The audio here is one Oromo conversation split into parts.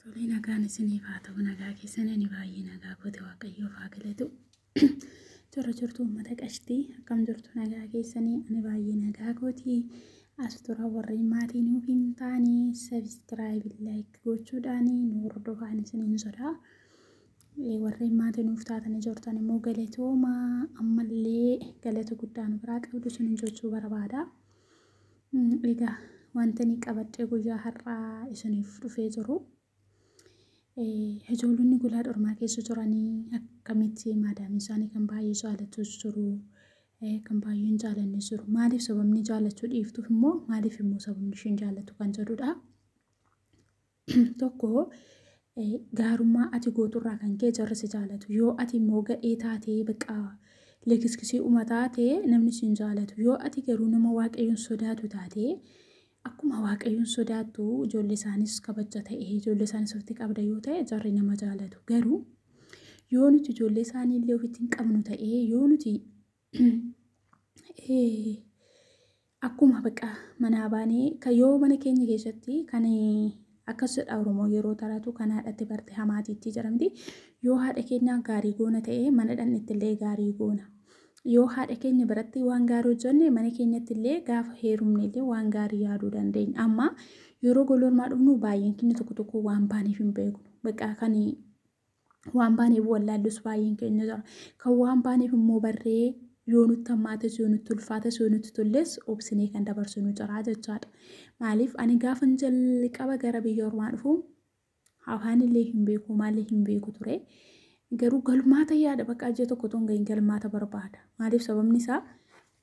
Tolee, nagaan isiniif haa ta'u. Nagaa keessan ani baay'ee nagaa goote, Waaqayyoof haa galatu. Jira jirtu uummata qashtii, akkam jirtu? Nagaa keessanii? Ani baay'ee nagaa gooti. As tura, warreen maatii nuuf hin taane subscribe, like gochuudhaan nu hordofaan isiniin jedha. Warreen maatii nuuf taatanii jirtan immoo galatooma, ammallee galata guddaa nu biraa qabdu isiniin jechuu barbaada. Egaa wanta inni qabadhee guyyaa har'aa isiniif dhufee jiru, ijoollonni golaa dhormaa keessa jiranii akkamitti maadaamii isaanii kan baay'ee jaalatu jiru, kan baay'ee hin jaalanne jiru. Maaliif sababni jaallachuu dhiiftuuf immoo maaliif immoo sababni isheen jaallatu kan jedhudha. Tokko, gaarummaa ati gooturraa kan ka'e jarri si jaalatu. Yoo ati immoo gadhee taatee, bakka likiskisii uma taate, namni si hin jaalatu. Yoo ati garuu nama Waaqayyoon sodaatu taate, akkuma Waaqayyoon sodaattu ijoollee isaanis kabaja ta'e, ijoollee isaanis ofitti qabda yoo ta'e, jarri nama jaalatu. Garuu yoo nuti ijoollee isaanii illee ofitti hin qabnu ta'e, yoo nuti akkuma bakka manaa baanee yoo mana keenya keessatti kan akkas jedha Oromoo yeroo taratu, kan haadhatti barte hamaatiitti jedhamti. Yoo haadha keenya gaarii goona ta'e, mana dhannetti illee gaarii goona. Yoo haadha keenya biratti waan gaarii hojjenne, mana keenyatti illee gaafa heerumne illee waan gaarii yaaduu dandeenya. Amma yeroo golormaa dhufnu baay'een keenya tokko tokko waan baaneef hin beeknu. Bakka kan waan baaneef wallaallus baay'een keenya jira. Kan waan baaneef immoo barree yoo nutti hammaates, yoo nutti ulfaates, yoo nutti tolles obsinee kan dabarsinu jira jechaadha. Maaliif ani gaafan jalqaba gara biyya ormaa dhufu afaan illee hin beeku, maallee hin beeku ture. Garuu galmaata yaada, bakka ji'a tokko otoo hin gahin galmaata barbaada. Maaliif sababni isaa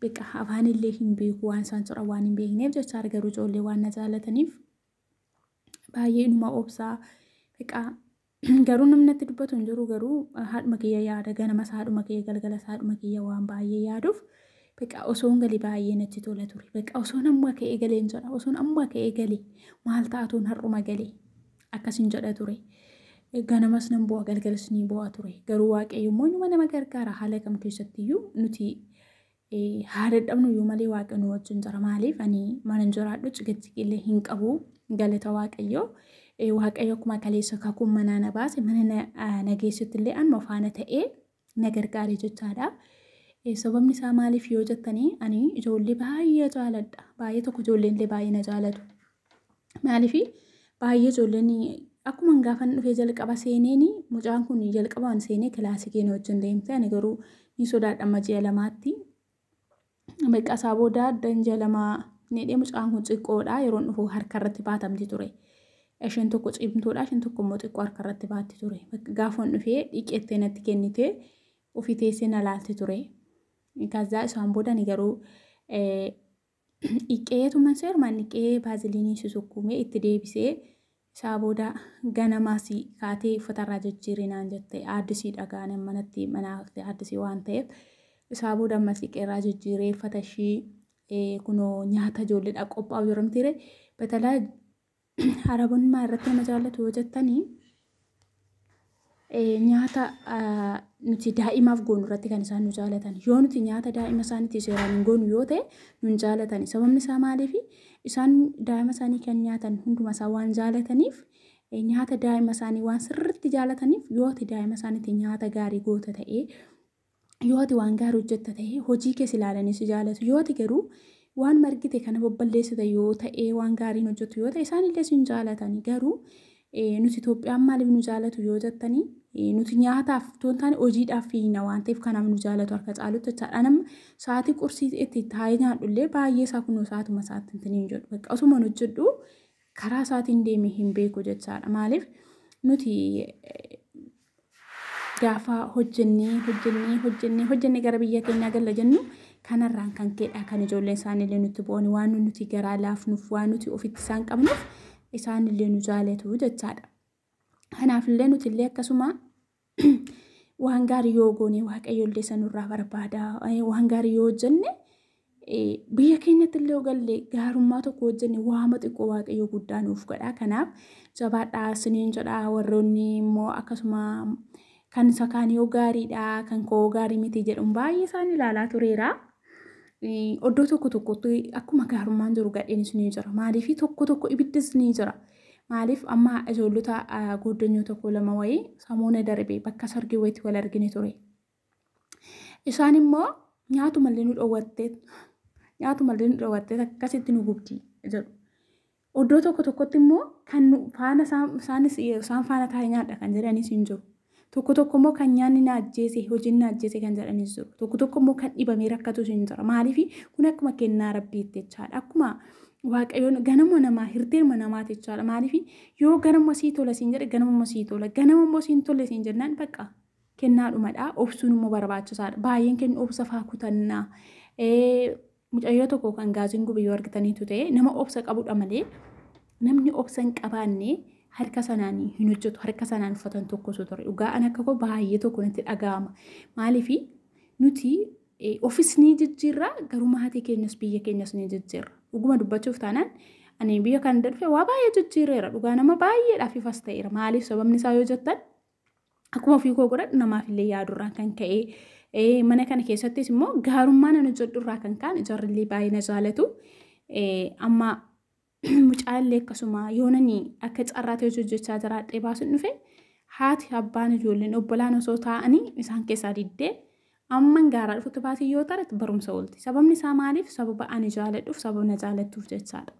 bakka afaan illee hin beeku, waan isaan jedhan waan hin beekneef jechaadha. Garuu ijoollee waan na jaalataniif baay'ee inuma obsaa. Bakka garuu namni natti dubbatu hin jiru, garuu haadhuma kiyya yaada, ganamas haadhuma kiyya, galgalas haadhuma kiyya waan baay'ee yaaduuf, bakka osoon gali baay'ee natti tola ture. Bakka osoon amma ka'ee galeen jedha, osoon amma ka'ee galee maal taatuun har'uma galee akkasin jedha ture. Ganamas nan bu'a, galgalas ni bu'a ture. Garuu Waaqayyo immoo inuma nama gargaara. Haala kam keessattiyyuu nuti haa dadhabnu iyyuu malee Waaqa nu wajjin jira. Maaliif ani mana jiraadhu cigachiqillee hin qabu, galata Waaqayyo. Waaqayyo akkuma kaleessa kakuun manaa na baase, mana na geessutti illee anuma faana ta'ee na gargaare jechaadha. Sababni isaa maaliif yoo jettanii, ani ijoollee baay'ee jaaladha. Baay'ee tokko ijoolleen illee baay'ee na jaalatu. Maaliif baay'ee ijoolleen akkuma gaafan dhufee jalqaba seeneeni, mucaan kun jalqabaan seenee kilaasii keenya wajjin deemte, ani garuu ni sodaadha amma ji'a 2tti. Bakka isaa booda addan ji'a 2 needhee, mucaan kun xiqqoodha, yeroon dhufu harka irratti baatamti ture. Isheen tokko cimtuudha, isheen tokko immoo xiqqoo harka irratti baatti ture. Gaafan dhufee dhiqettee natti kennite, ofii teessee na laalti ture. Kazaa isaan booda ani garuu dhiqeetuma seerumaan dhiqee baaziliinii susukkuumee itti deebisee, isaa booda ganamaas kaatee uffatarraa jijjiirii naan jette, aaddisii dhagaan manatti manaa aaddisii waan ta'eef. Isaa booda ammas dhiqeerraa jijjiiree uffata ishii kunoo nyaata ijoolleedhaa qophaa'u jiramtiire. Batalaa Arabummaa irratti nama jaallatu yoo jettanii, nyaata nuti daa'imaaf goonu irratti kan isaan nu jaalatan. Yoo nuti nyaata daa'ima isaaniitti seeraan hin goonu yoo ta'e, nu hin jaalatan. Sababni isaa maaliif? Isaan daa'ima isaanii kan nyaatan hunduma isaa waan jaalataniif, nyaata daa'ima isaanii waan sirriitti jaalataniif, yoo ati daa'ima isaaniitti nyaata gaarii goota ta'e, yoo ati waan gaarii hojjetta ta'e, hojii keessa ilaalanii si jaalatu. Yoo ati garuu waan margite kana babballeessite yoo ta'e, waan gaariin hojjettu yoo ta'e, isaan illee si hin jaalatani. Garuu nuti Itoophiyaan maaliif nu jaalatu yoo jettanii, nuti nyaataaf otoo hin taane hojiidhaaf fiigna waan ta'eef, kanaaf nu jaalatu harka caalutti jechaadha. Nama sa'aatii qursii itti taa'ee nyaadhu illee baay'ee isaa kunoo sa'aatuma isaatti hin jedhu. Bakka osuma hojjedhu karaa isaatiin deemee hin beeku jechaadha. Maaliif nuti gaafa hojjennee hojjennee hojjennee hojjennee gara biyya keenyaa galla jennu, kanarraan kan ka'edha kan ijoolleen isaaniillee nutti bo'an. Waan nuti garaa laafnuuf, waan nuti ofitti isaan qabnuuf, isaanillee nu jaalatu jechaadha. Kanaafillee nuti illee akkasuma waan gaarii yoo goone, Waaqayyo illee sanurraa barbaada. Waan gaarii yoo hojjenne, biyya keenyatti illee yoo galle, gaarummaa tokko hojjenne, waama xiqqoo Waaqayyo guddaa nuuf godha. Kanaaf jabaadhaa isiniin jedha. Warroonni immoo akkasuma kan isa kaan yoo gaariidha, kan koo gaarii miti jedhuun baay'ee isaan ilaalaa tureera. Iddoo tokko tokkotti akkuma gaarummaan jiru gadheenis ni jira. Maaliif tokko tokko ibiddis ni jira. Maaliif amma ijoollota gooddanyoo tokko lama wayii samoona darbe bakka sargii wayiitti wal argine ture. Isaan immoo nyaatumallee nu dhoowwattee nyaatumallee nu dhoowwattee akkasitti nu gubdi jedhu. Iddoo tokko tokkotti immoo kan faana isaanis isaan faana taa'ee nyaadha kan jedhanis hin jiru. Tokko tokko immoo kan nyaanni na ajjeese hojiin na ajjeese kan jedhanis jiru. Tokko tokko immoo kan dhibamee rakkatus hin jira. Maaliif kun akkuma kennaa rabbiitti jechaadha. Akkuma waaqayyoon ganama namaa hirteerma namaati jechaadha. Maaliif yoo ganama sii tola siin jedhe ganama sii tola ganama immoo siin tolle siin jennaan bakka kennaadhumadha. Obsuun immoo barbaachisaadha. Baay'een kennu obsa faa kutannaa. Mucayyoo tokko kan gaaziin gube yoo argitaniitu ta'e nama obsa qabudha malee namni obsa hin qabaanne harka sanaan hin hojjetu harka sanaan uffatan tokkotu ture. Dhugaa an akka koo baay'ee tokko natti dhaga'ama. Maaliif nuti ofis ni jijjiirra garuu maatii keenyas biyya keenyas ni jijjiirra. Dhuguma dubbachuuf taanaan ani biyya kana dhufe waa baay'ee jijjiireera. Dhugaa nama baay'eedhaaf ifas ta'eera. Maaliif sababni isaa yoo jettan akkuma ofii koo godhadhu namaaf illee yaadurraan kan ka'e mana kana keessattis immoo gaarummaa nan hojjedhurraa kan ka'an ijaarrillee baay'ee na jaalatu. Amma mucaallee akkasuma yoo nani akka carraa ta'e hojjechaa jiraadhee baasuun dhufe haati abbaan ijoolleen obbolaan osoo taa'anii isaan keessaa diddee amman gaaraa dhufutti baasii yoo taate barumsa oolti. Sababni isaa maaliif? Sababa ani jaaladhuuf sababa na jaalattuuf jechaadha.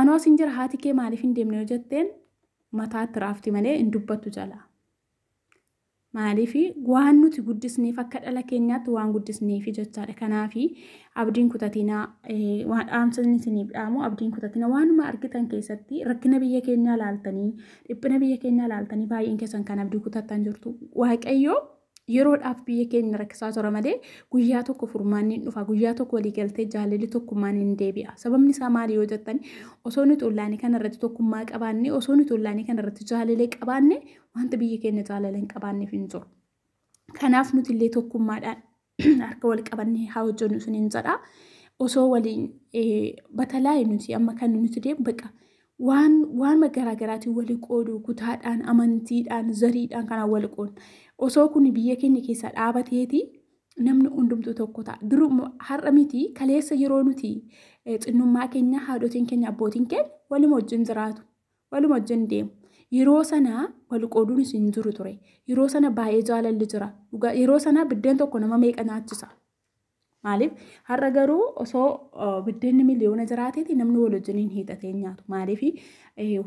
Anoo asin jira haati kee maaliif hin deemne yoo jetteen mataatti raafti malee hin dubbattu jalaa. Maaliif waan nuti guddisneef akka dhala keenyaatti waan guddisneef jechaadha. Kanaaf abdiin kutatinaa waan dhaamsni isiniif dhaamu abdiin kutatinaa waanuma argitan keessatti rakkina biyya keenyaa laaltanii dhiphina biyya keenyaa laaltanii baay'een keessan kan abdii kutattan jirtu. Waaqayyoo yeroodhaaf biyya keenya rakkisaa jira malee guyyaa tokko furmaanni hin dhufa guyyaa tokko waliigaltee jaalalli tokkummaan hin deebi'a. Sababni isaa maali yoo jettan osoo nuti ollaanii kanarratti tokkummaa qabaanne osoo nuti ollaanii kanarratti jaalalee qabaanne wanta biyya keenya jaalala hin qabaanneef hin jiru. Kanaaf nuti illee tokkummaadhaan harka wal qabannee haa hojjennu isiniin jedha. Osoo waliin batalaa'e nuti amma kan nuti deemu baqa waan garaagaraatiin walii qoodu kutaadhaan amantiidhaan zariidhaan kanaan wal qoodna. Osoo kun biyya keenya keessaa dhaabateeti namni hundumtuu tokko ta'a. Dur har'a miti kaleessa yeroo nuti xinnummaa keenya haadhotiin keenya abbootiin keenya waluma wajjin jiraatu waluma wajjin deemu. Yeroo sana wal qooduunis hin jiru ture. Yeroo sana baay'ee jaalalli jira. Yeroo sana biddeen tokko nama meeqa nyaachisa? Maaliif har'a garuu osoo biddeenni miliyoona jiraateeti namni wal wajjiniin hiixatee nyaatu. Maaliif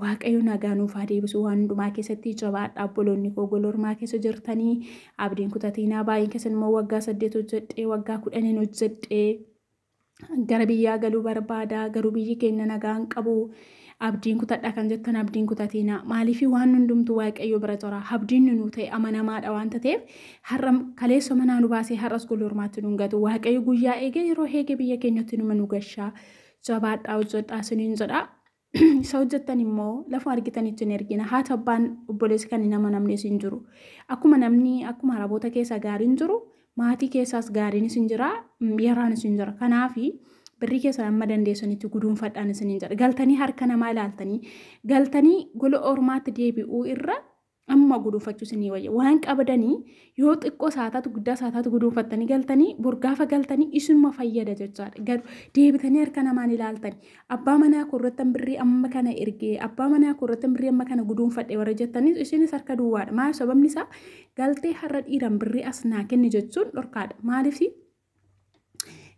waaqayyo nagaa nuuf haa deebisu waan hundumaa keessatti jabaadha obboloonni koo golormaa keessa jirtanii abdiin kutatinaa baay'een keessan immoo waggaa 8 hojjedhee waggaa 10 hojjedhee gara biyyaa galuu barbaada garuu biyyi keenya nagaa hin qabu. Abdiin kutadha kan jettan abdiin kutatinaa. Maaliif waan hundumtuu waaqayyo bira jira. Abdiin nu ta'e amanamaadha waanta ta'eef har'a kaleessa manaa nu baasee har'as golormaatti nu gatu. Waaqayyo guyyaa eegee yeroo eegee biyya keenyatti numa nu gashaa. Jabaadhaa hojjedhaa isiniin jedha. Isa hojjettan immoo lafa argitanitti hin ergina. Haati abbaan obboleessi kan hin amanamnes hin jiru. Akkuma namni akkuma araboota keessa gaariin jiru maatii keessaas gaariinis hin jira yaraanis hin jira. Kanaafi birrii keessan amma dandeessanitti guduunfadhaan isiniin jedha. Galtanii harka namaa ilaaltanii galtanii gola ormaatti deebi'uu irra amma guduunfachuu isinii wayya. Waan qabdanii yoo xiqqoo saataatu guddaa saataatu guduunfattanii galtanii borgaafa galtanii isinuma fayyada jechaadha. Garuu deebitanii harka namaan ilaaltanii abbaa manaa koorrattan birrii amma kana ergee abbaa manaa koorrattan birrii amma kana guduunfadhe warra jettaniis isinis harka duwwaadha. Maal sababni isaa galtee har'a dhiiran birrii as naa kenni jechuun dhorkaadha. Maaliif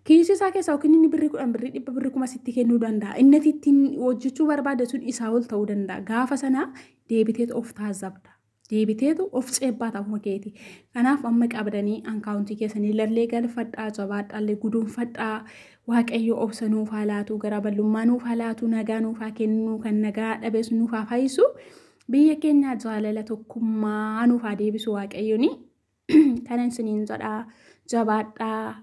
kiisii isaa keessaa yookiin inni birrii 10 birrii 100 birrii 1000 sitti kennuu danda'a. Inni ittiin hojjechuu barbaade sun isaa ol ta'uu danda'a. Gaafa sana deebiteetu of taasifta. Deebiteetu of ceebbaata akkuma keeti. Kanaaf amma qabdanii ankaawuntii keessanii lallee galfadhaa, jabaadhaallee guduunfadhaa, waaqayyo obsa nuuf haa laatu, gara bal'ummaa nuuf haa laatu, nagaa nuuf haa kennu, kan nagaa dhabees nuuf haa fayyisu. Biyya keenya jaalala tokkummaa nuuf haa deebisu waaqayyooni. Kana isiniin jedhaa jabaadhaa.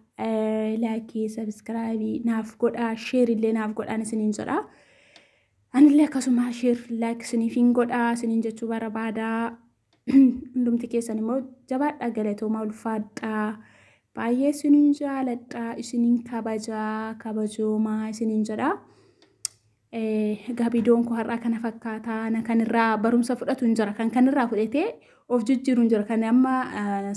Laayikii, sabiskiraayibii naaf godhaa, sheerillee naaf godhaan isiniin jedhaa. Anillee akkasuma sheer laayik isiniif hin godhaa isiniin jechuu barbaadaa. Hundumti keessan immoo jabaadhaa galatoomaa ulfaadhaa. Baay'ee isiniin jaaladhaa, isiniin kabajaa, kabajoomaa isiniin jedhaa. Egaa viidiyoon koo har'aa kana fakkaataa na kanirraa barumsa fudhatu hin jira. Kan kanirraa fudhatee of jijjiiru hin jira. Kan amma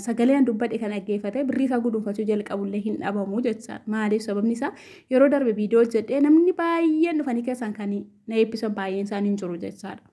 sagaleen dubbadhe kan dhaggeeffate birrii isaa guduunfachuu jalqabullee hin dhabamu jechaadha. Maaliif sababni isaa yeroo darbe viidiyoo hojjedhee namni baay'een dhufanii keessaan kan na eebbisan baay'een isaanii hin jiru jechaadha.